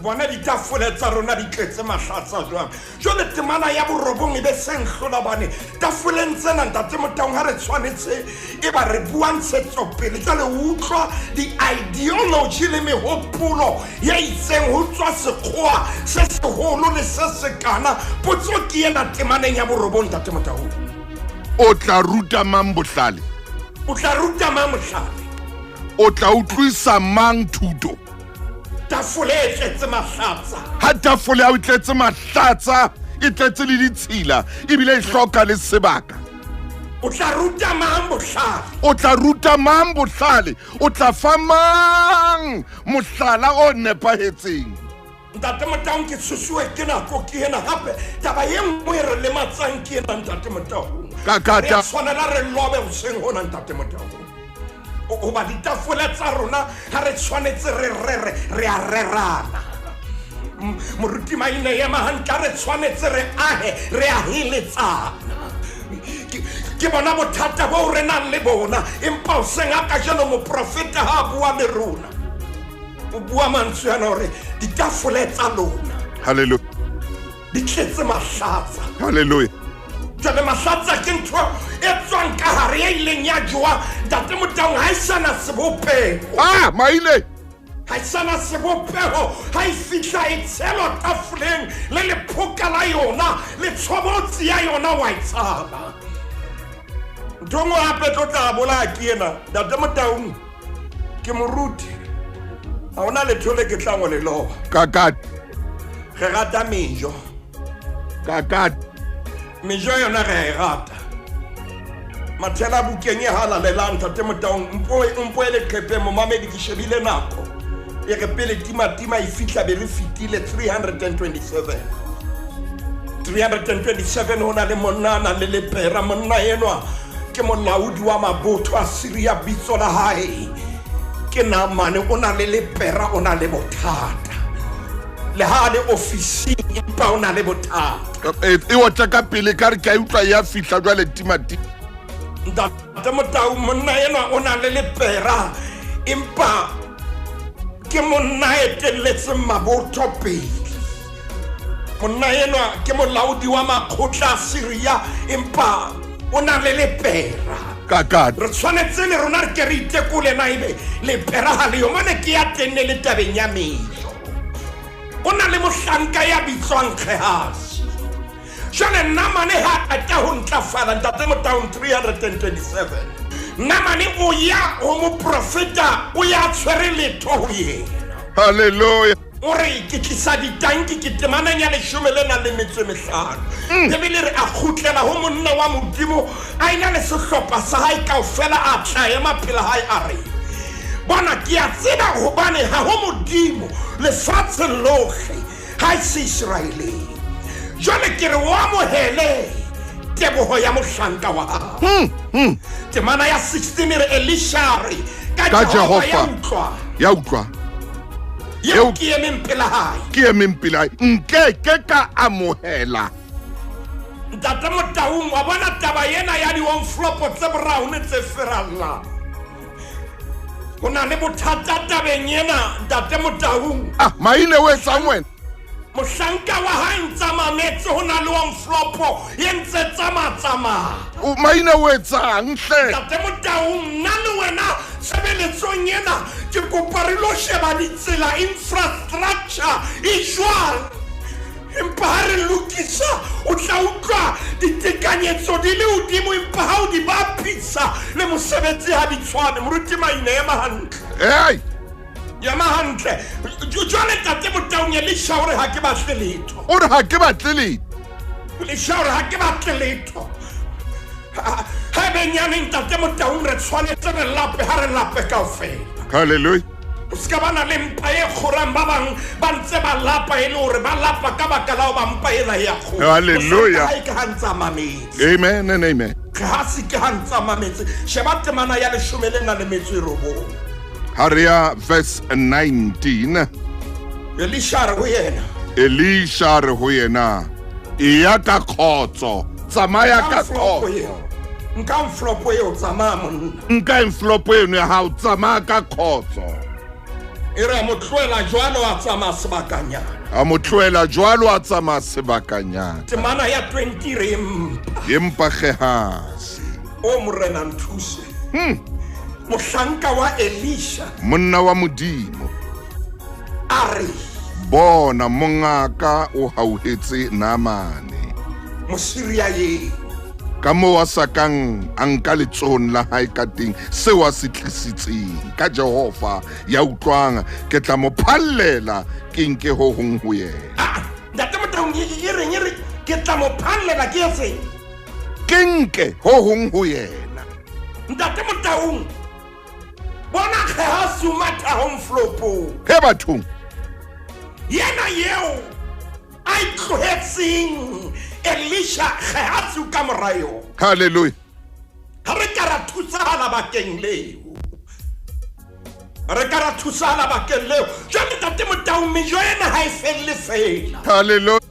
Bona ditafole tsa rona di tletse mahlatsa jwang. Jwale temana ya borobong e be seng hlola bane tafoleng tsena Ntate Motaung, ha re tshwanetse e ba re bua ntshetsopele. Jwale utlwa di-ideology le mehopolo ya itseng ho tswa sekgowa se seholo le se sekana. Potso ke ena temaneng ya borobong Ntate Motaung. O tla ruta mang bohlale? O tla ruta mang bohlale? O tla utlwisa mang thuto? Tafole e tletse mahlatsa. Ha tafole ya o tletse mahlatsa, e tletse le ditshila, ebile e hloka le sebaka. O tla ruta mang bohlale? O tla ruta mang bohlale? O tla fa mang mohlala o nepahetseng? Ntate Motaung, ke tshosuwe ke nako ke ena hape. Taba e nngwe e re lematsang ke ena Ntate Motaung. Kakata. Re tshwanela re lobe hoseng hona Ntate Motaung. Hoba ditafole tsa rona ha re tshwanetse re rere, re a rerana. Moruti Maine ema hantle, ha re tshwanetse re ahe, re a heletsana. Ke bona bothata boo re nang le bona, empa hoseng ha kajeno moprofeta ha a bua le rona, o bua mantswe ana hore ditafole tsa lona Hallelujah. Di tletse mahlatsa. Halleluja. Jwale mahlatsa ke ntho e tswang ka hare e ileng ya jowa Ntate Motaung ha e sana sebopeho. Ah, maile. Ha e sana sebopeho ha e fihla e tshelwa tafoleng le lephoka la yona le tshobotsi ya yona wa e tshaba. Ntho e nngwe hape tlo tla bolaya ke ena Ntate Motaung ke moruti ha hona letho le ke tlang ho le loba. Ka Re rata mejo. Ka Mejo yona re a e rata. Mathela bukeng e halalelang Ntate Motaung mpo e leqhepeng momamedi ke shebile nako e re pele tima-tima e fihla be re fetile 327 327 ho na le monna a nang le lepera monna enwa ke molaodi wa mabotho a Siria bitso la hae ke Naamane o na le lepera o na le bothata le ha a le ofising empa o na le bothata e otla ka pele ka re ke a utlwa ya fihla jwale timatima Ntate Motau monna enwa o na le lepera empa ke monna a etelletseng mabotho pele monna enwa ke molaodi wa makgotla a Syria empa o na le lepera ka re tshwanetse le rona re ke re itekole na ebe lepera ha leyo mone ke ya teng ne le tabeng ya mejo o na le mohlanka ya bitswang Gehasi jwale Namane ha a qeta ho ntlafala Ntate Motaung 327 Namane o ya ho moprofeta o ya tshwere letho ho yena halleluja o re ke tlisa ditanki ke temaneng ya leshome le nang le metso e mehlano Bibele re a kgutlela ho monna wa Modimo a ena le sehlopha sa hae kaofela a tla ema pela hae a re bona ke a tseba hobane ha ho Modimo lefatsheng lohle ha e se Iseraeleng jwale ke re o amohele teboho ya mohlanka wa hao temana ya 16 re Elisha re ka Jehova ya utlwa ya utlwa eo ke emeng pela hae ke emeng pela hae nke ke ka amohela Ntate Motaung wa bona taba ena ya di-onflopo tse brown tse ferallang ho na le bothata tabeng ena Ntate Motaung ah maine o etsang wena mohlanka wa hae ntsa mametse ho na le onflopo e ntse tsamatsamaya maine o etsang hle Ntate Motaung nna le wena tshebeletsong ena ke kopa re lo sheba ditsela infrastructure e jwang empa ha re lokisa o tla utlwa ditekanyetso di le hodimo empa ha o di bapisa le mosebetsi ha di tshwane moruti Maine ema hantle hey ema hantle jwale Ntate Motaung Elisha o re ha ke batle letho o re ha ke batle letho Elisha o re ha ke batle letho ha e benyane Ntate Motaung re tshwanetse re lape ha re lape kaofela halleluja o se ka ba na le mpa e kgorang ba bang ba ntse ba lapa e le hore ba lapa ka baka la hoba mpa ena ya kgora Hallelujah. Mohlanka hae ke ha ntse a mametse amen and amen ha se ke ha ntse a mametse sheba temana ya leshome le nang le metso e robong ha re ya verse 19 Elisha a re ho yena Elisha a re ho yena eya ka kgotso tsamaya ka Nka kgotso nka envelope eo tsamaya monna nka envelope eno ya hao tsamaya ka kgotso e re a mo tlohela jwalo a tsamaya sebakanyana a mo tlohela jwalo a tsamaya sebakanyana temana ya 20 re empa empa Gehasi o morena nthuse mohlanka wa Elisha monna wa Modimo a re bona mongaka o hauhetse Naamane Mosiria eo ka moo a sa kang a nka letsohong la hae ka teng seo a se tlisitseng ka Jehova ya utlwang ke tla mo phallela ke nke ho hong ho yena Ah, Ntate Motaung e reng e re ke tla mo phallela ke etseng ke nke ho hong ho yena Ntate Motaung bona Gehasi o matha ho envelopong he bathong yena eo a e tlohetseng Elisha Gehasi o ka mora yona halleluja ha re ka ra thusahala bakeng leo re ka ra thusahala bakeng leo jwale Ntate Motaung mejo ena ha e felle fela halleluja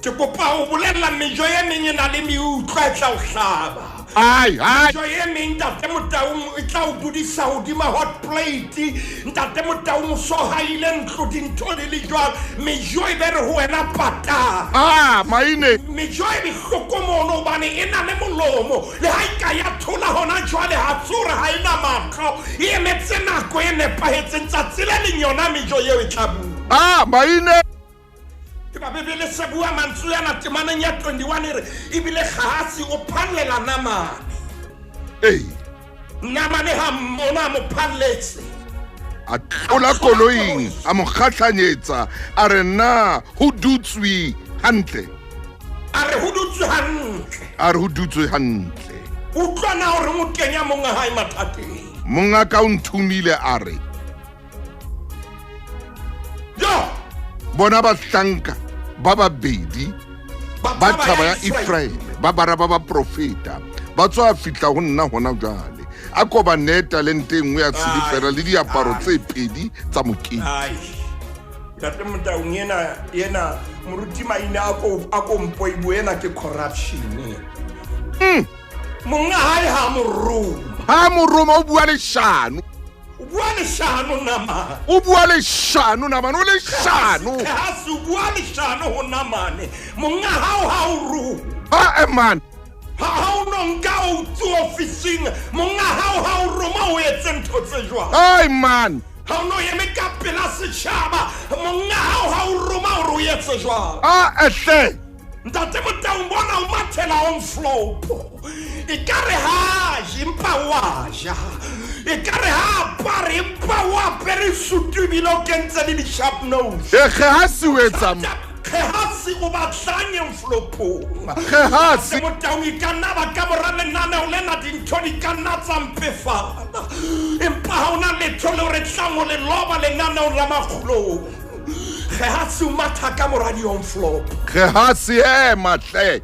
ke kopa ho bolella mejo e meng e na le meutlwa e tla o hlaba Ai, ai. Mejo e meng ntate Motaung e tla o dudisa hodima hot plate. Ntate Motaung o so haile ntlo dintho di le jwang. Mejo e be re ho wena patala. Ah, maine. Mejo e bohloko mono hobane e na le molomo. Le ha e ka ya thola hona jwale ha tsore ha e na mahlo. E emetse nako e nepahetseng tsatsi le leng yona mejo eo e tla bua. Ah, maine. Ke ba Bibele se bua mantswe ana temaneng ya 21 e re ebile Gehasi o phallela Namane. Ee. Namane ha mmona a mo phalletse. A tlola koloing a mo kgahlanyetsa a re na ho dutswe hantle. A re ho dutswe hantle. A re ho dutswe hantle. Utlwa na hore o kenya monga hae mathateng. Monga ka o nthomile a re. Yo! Bona bahlanka ba babedi ba thaba ya Efraime ba bara ba baprofeta ba tswa fihla ho nna hona jwale. A ko ba nee talente e nngwe ya silifera le diaparo tse pedi tsa mokete. Ntate Motaung ena ena moruti Maine a ko a ko mpo e bue ena ke corruption ena. Monga hae ha mo roma. Ha mo roma o bua leshano. O bua leshano Namane. O bua leshano Namane, o leshano. Gehasi o bua leshano ho Namane. Monga hao ha o roma. Ha e man. Ha ha o no nka o tswe ofising, monga hao ha o roma o etse ntho tse jwalo. Ai man. Ha o no eme ka pela setjhaba, monga hao ha o roma hore o etse jwalo. A ehle. Ntate Motaung bona o mathela on flop. E ka re ha je empa wa ja. E ka re ha apare empa o apere sutu ebile o kentse le di-sharp nose. E Gehasi o etsang? Gehasi o batlang envelopong? Gehasi. Ntate Motaung e ka nna ba ka mora lenaneo lena dintho di ka nna tsa mpefala. Empa ha ona letho leo re tlang ho le loba lenaneong la Makgulong. Gehasi o matha ka mora di-envelope. Gehasi ema hle.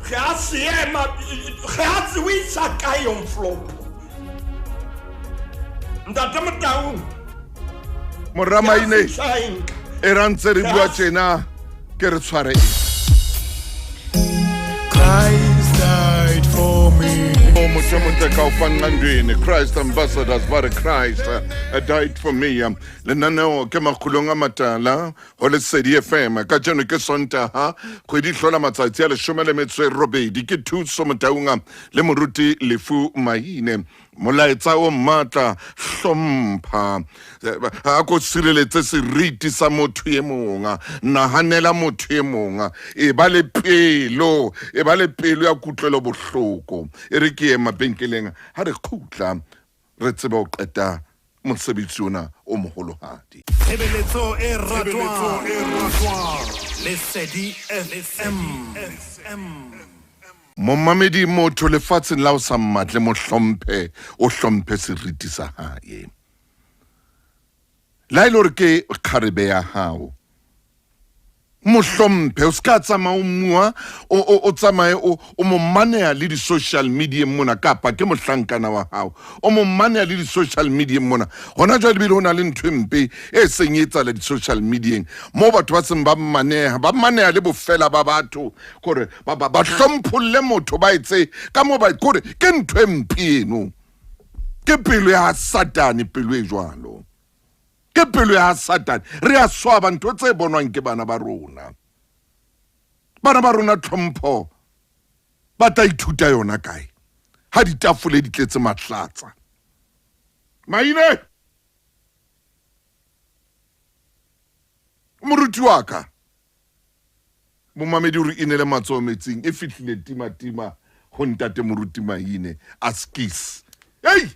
Gehasi ema. Gehasi o isa kae envelope? Ntate Motaung. Mora Maine. E ra ntse re bua tjena ke re tshware e. Christ died for me. O motho motle ka o fang Nandwini. Christ ambassadors ba re Christ died for me. Lenaneo ke Makgulong a Matala ho Lesedi FM. Kajeno ke Sontaha, kgwedi hlola matsatsi a 18, ke Thuso Motaunga le Moruti Lefu Maine. Molaetsa o matla, hlompha. A ko sireletse seriti sa motho e mong, nahanela motho e mong, e ba le pelo, e ba le pelo ya kutlwelo bohloko. E re ke ye mabenkeleng ha re kgutla re tsebe ho qeta mosebetsi ona o moholohadi. Tshebeletso e ratwang Lesedi FM. Momamedi motho lefatsheng la o sa mmatle mo hlomphe, o hlomphe seriti sa hae. La ile hore ke kgarebe ya hao. Mo hlomphe, o ska tsamaya o mua, o tsamaye o mo maneha le di-social media mona, kapa ke mohlankana wa hao. O mo maneha le di-social media mona. Hona jwale ebile ho na le ntho e mpe e seng e etsahala di-social media-eng, moo batho ba seng ba maneha, ba maneha le bofela ba batho, kore ba hlompholle motho ba etse ka moo ba, kore ke ntho e mpe eno. Ke pelo ya Satane, pelo e jwalo. Ke pelo ya Satane. Re a swaba ntho tse bonwang ke bana ba rona. Bana ba rona tlhompho ba tla ithuta yona kae? Ha ditafole di tletse mahlatsa. Maine! Moruti wa ka. Momamedi o re inele matsoho metsing e fihlile tima-tima ho ntate Moruti Maine a skis. Hey!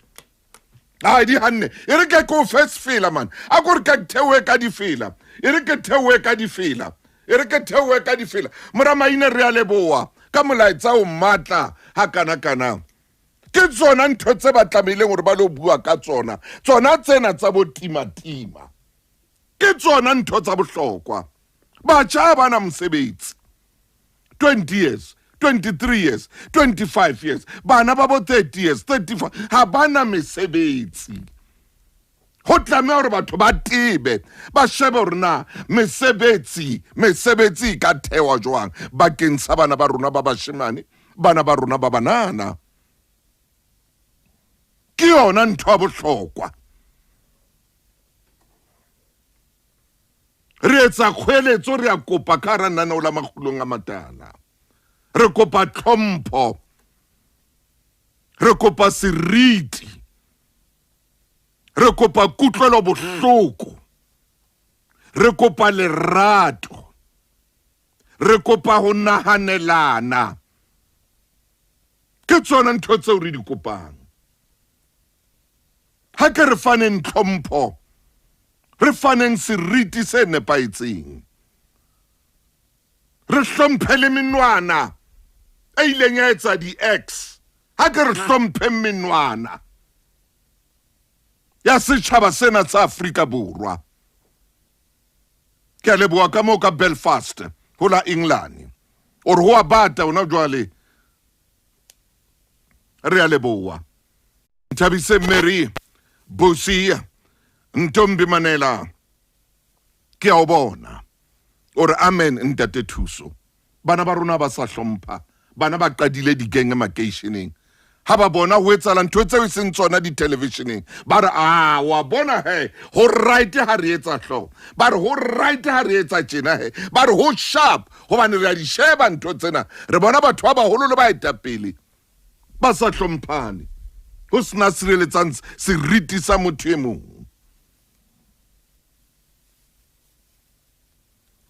Ai di hanne. E re ke ko fe sefela man. A ko re ke theohe ka difela. E re ke theohe ka difela. E re ke theohe ka difela. Mora Maine re a leboha ka molaetsa o matla ha kana kana. Ke tsona ntho tse ba tlamehileng hore ba lo bua ka tsona. Tsona tsena tsa bo tima-tima. Ke tsona ntho tsa bohlokwa. Batjha ha bana mosebetsi. 20 years, 23 years, 25 years, bana ba bo 30 years, 35, ha bana mesebetsi. Ho tlameha hore batho ba tebe, ba shebe hore na mesebetsi e ka thewa jwang bakeng sa bana ba rona ba bashemane, bana ba rona ba banana. Ke yona ntho ya bohlokwa. Re etsa kgoeletso, re a kopa ka hara lenaneo la Makgulong a Matala. Re kopa tlhompho, re kopa seriti, re kopa kutlwelo bohloko, re kopa lerato, re kopa ho nahanelana. Ke tsona ntho tseo re di kopang. Ha ke re faneng tlhompho, re faneng seriti se nepahetseng, re hlomphe le menwana e ileng ya etsa di-x. Ha ke re hlompheng menwana ya setjhaba sena sa Afrika Borwa. Ke a leboha ka moo ka Belfast ho la England. O re ho a bata hona jwale. Re a leboha. Thabise Mary Busi Ntombi Manela ke a o bona o re amen ntate Thuso bana ba rona ba sa hlompha bana ba qadile digenge makeisheneng ha ba bona ho etsahala ntho tseo e seng tsona ditelevisheneng ba re a wa bona he ho right ha re etsa hlooho ba re ho right ha re etsa tjena he ba re ho sharp hobane re a di sheba ntho tsena re bona batho ba baholo le baetapele ba sa hlomphane ho sena sireletsang seriti sa motho e mong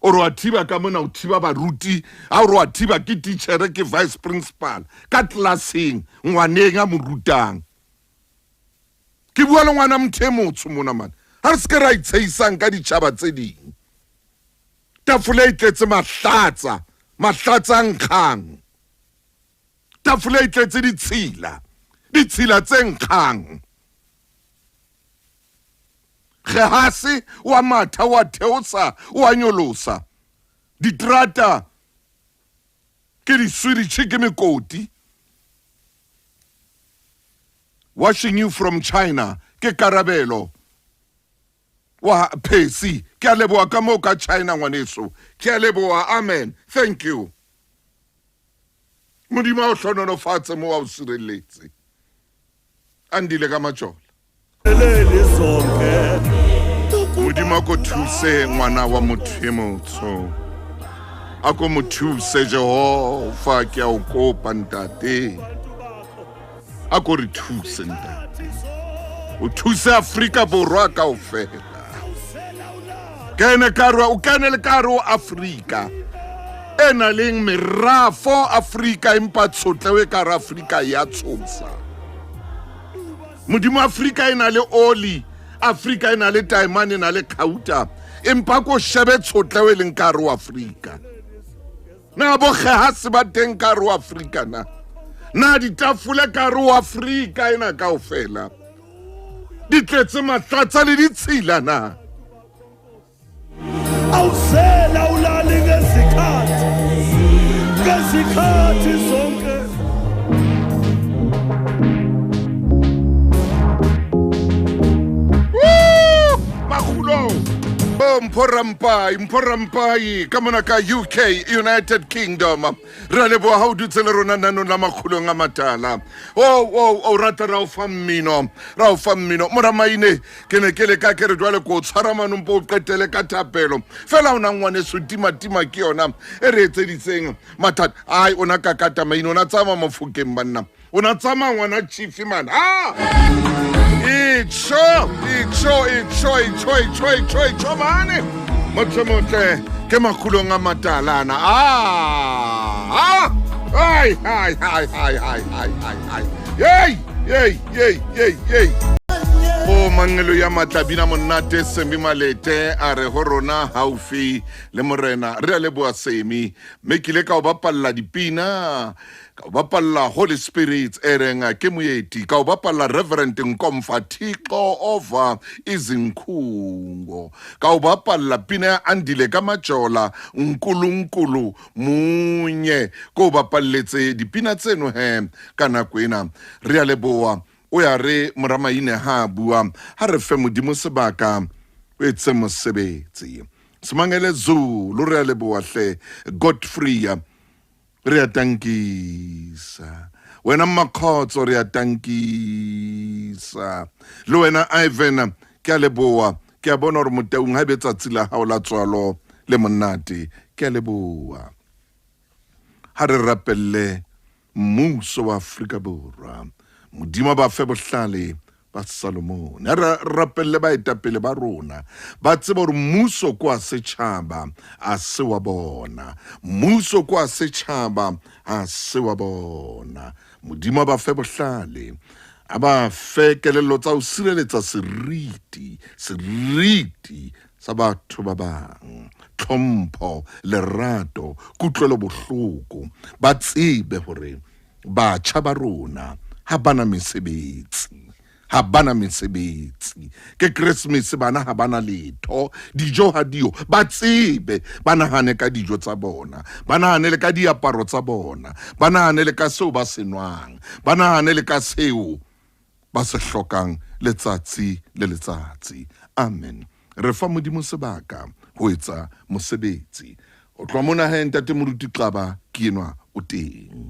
o re wa thiba ka mona o thiba baruti a o re wa thiba ke teachere ke vice principal ka tlelaseng ngwaneng a mo rutang ke bua le ngwana motho e motsho mona mane ga re se ke ra itsheisang ka ditšhaba tse ding tafole e tletse mahlatsa mahlatsa a nkgang tafole e tletse ditshila ditshila tse nkgang gehase o a matha o a theosa o a nyolosa diterata ke diswiritšhe ke mekoti watching you from china ke karabelo wa phesi ke a leboha ka moo ka china ngwaneso ke a leboha amen thank you modimo a o hlonolofatse mo a o sireletse andile ka matšola modimo a ko thuse ngwana wa motho e motsho a ko mo thuse jehova ke a o kopa ntate a ko re thuse ntate o thuse afrika borwa kaofela kene ka re o kene le ka re o afrika e na leng merafo afrika empa tshotleo e ka re afrika ya tshosa modimo afrika e na le oli afrika e na le taemane e na le khauta empa ko shebe tshotleo e leng ka re o afrika Na bokgehase ba teng ka hare ho Afrika na? Na ditafole ka hare ho Afrika ena kaofela di tletse mahlatsa le ditshila na? Awusela ulale ngezikhathi ngezikhathi zonke Makgulong o mpho rampai mpho rampai ka mona ka uk united kingdom re a leboa ga o dutse le rona nanong la makgolong a matala o o o rata ra o fa mmino ra o fa mmino moramaine ke ne ke le ka ke re jwale ko o tshwara manompo o qetele ka thapelo fela o na ngwaneso timatima ke yona e re etseditseng mathata ai o na kakata maine o na tsamaya mofokeng banna o na tsamaya ngwana chifi man a itsho itsho itsho itsho itsho itsho itsho mane motho motle ke makgulong a matalana a ai ai ai ai ai ai ai ai yey yey yey yey yey o mangelo ya matla bina monate semi malete a re ho rona haufi le morena re a leboa semi mme ke ile ka o bapalla dipina ka o bapalla holy spirits e reng ke moeti ka o bapalla reverend nkomfa thixo ova izinkhungo ka o bapalla pina ya andile ka majola nkulunkulu munye ko o bapalletse dipina tseno he ka nako ena re a leboa o ya re moramaine ha a bua ha re fe modimo sebaka o etse mosebetsi semangele zulu re a leboa hle godfrey re a tankisa. Wena Mmakgotso re a tankisa. Le wena Ivan ke a leboha. Ke a bona hore Motaung ha ebe tsatsi la hao la tswalo le monate. Ke a leboha. Ha re rapelle mmuso wa Afrika Borwa. Modimo a ba fe bohlale ba Salomone. Ha re rapelle baetapele ba rona ba tsebe hore mmuso ke wa setjhaba a se wa bona. Mmuso ke wa setjhaba a se wa bona. Modimo a ba fe bohlale, a ba fe kelello tsa ho sireletsa seriti, seriti sa batho ba bang, tlhompho, lerato, kutlwelo bohloko. Ba tsebe hore batjha ba rona ha bana mesebetsi, ha bana mesebetsi. Ke Keresemese bana ha bana letho, dijo ha diyo. Ba tsebe, ba nahane ka dijo tsa bona, ba nahane le ka diaparo tsa bona, ba nahane le ka seo ba se nwang, ba nahane le ka seo ba se hlokang letsatsi le letsatsi. Amen. Re fa Modimo sebaka ho etsa mosebetsi. Ho tloha mona he, Ntate Moruti Xaba ke enwa o teng.